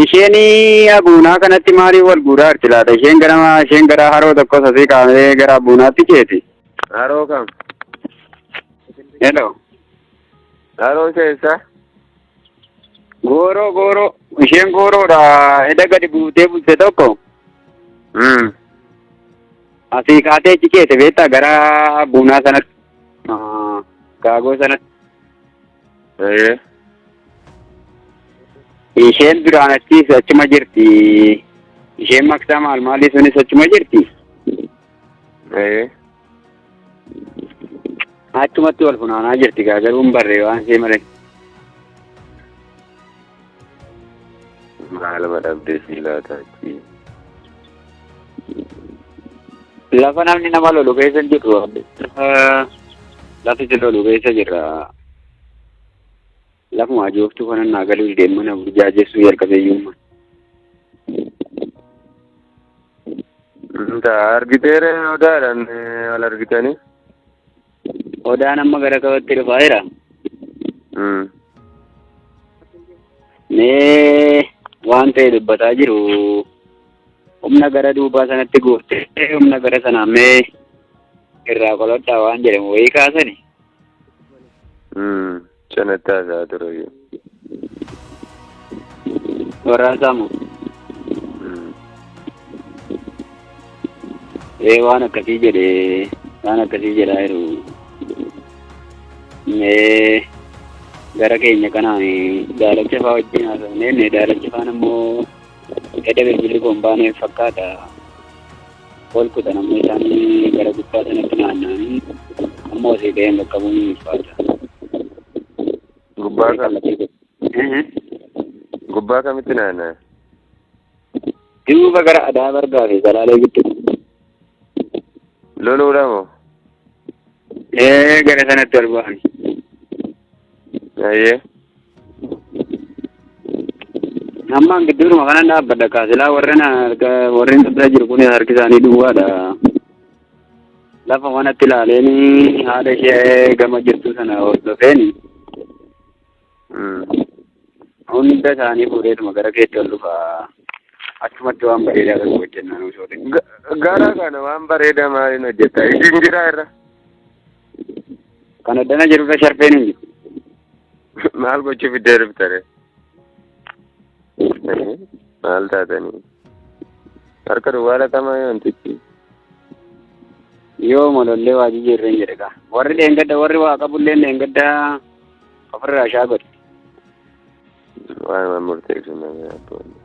Isheen abuunaa kanatti maaliif wal guuraa jirti laata? Isheen gara isheen gara haroo tokkos asii kaa'amee gara abuunaatti ceeti. Haroo kam? Hello. Haroo keessa? Gooroo gooroo isheen gooroodha edda gadi buutee bulte tokko asii kaatee achi ceete beektaa gara abuunaa sanatti. Gaagoo sanatti. Ee. Isheen duraan achiis achuma jirti. Isheen maksaa maal maalii sunis achuma jirti. Ee. Achumatti wal funaanaa jirti gaa garuu hin barree waan ishee malee. Maaluma dhabdee sii laata achi. Lafa namni nama lolu keessa hin jirru. Lafa si lolu keessa jirra. Lafuma ajooftuu kanan naa galuu dideen mana burjaajessuu jalqabe iyyummaa. Ta argiteere odaadhaan wal argitanii? Odaan amma gara kabatti dhufaa jira. Mee waan ta'e dubbataa jiru humna gara duubaa sanatti guurtee humna gara sanaa mee irraa qoladhaa waan jedhamu wayii kaasani. Sanatti haasa'aa ture. Warraa saamu. Ee waan akkasii jedhe waan akkasii jedhaa jiru. Mee gara keenya kanaan daalacha fa'aa wajjin haasofnee inni daalacha fa'aan ammoo edda bilbilli koo hin baaneef fakkaata. Ol kutan amma isaan gara gubbaa sanatti naanna'anii amma osii ga'een qaqqabuun ni ulfaata. Gubbaa kam? Kallattii godhu. Gubbaa kamitti naanna'a? Duuba gara Adaa Bargaa fi Salaalee gidduu. Loluudha moo? Ee gara sanatti ol ba'an. Ayyee. Ammaan gidduudhuma kanan dhaabbadha kaasilaa warreen harka warreen bira jiru kun harki isaanii duwwaadha. Lafa manatti ilaaleen haadha ishee gama jirtu sana hordofeen hunda isaanii fuudheetuma gara keetti ol dhufa. Achumatti waan bareedaa tokko hojjennaa nuuf soodee. Gara kana waan bareedaa maaliin hojjetta? Isin jira irra. Kan addana jirurra sharfeen hin jiru. Maal gochuu fiddee dhuftare? Maal taatanii? Harka duwwaa dhaqamaa wantichi. Yoo molollee waa jijjiirreen jedhe kaa. Warri dheengadda warri waa qabulleen dheengadda ofirraa shaa godhe. Waan murteessu nama abboonni.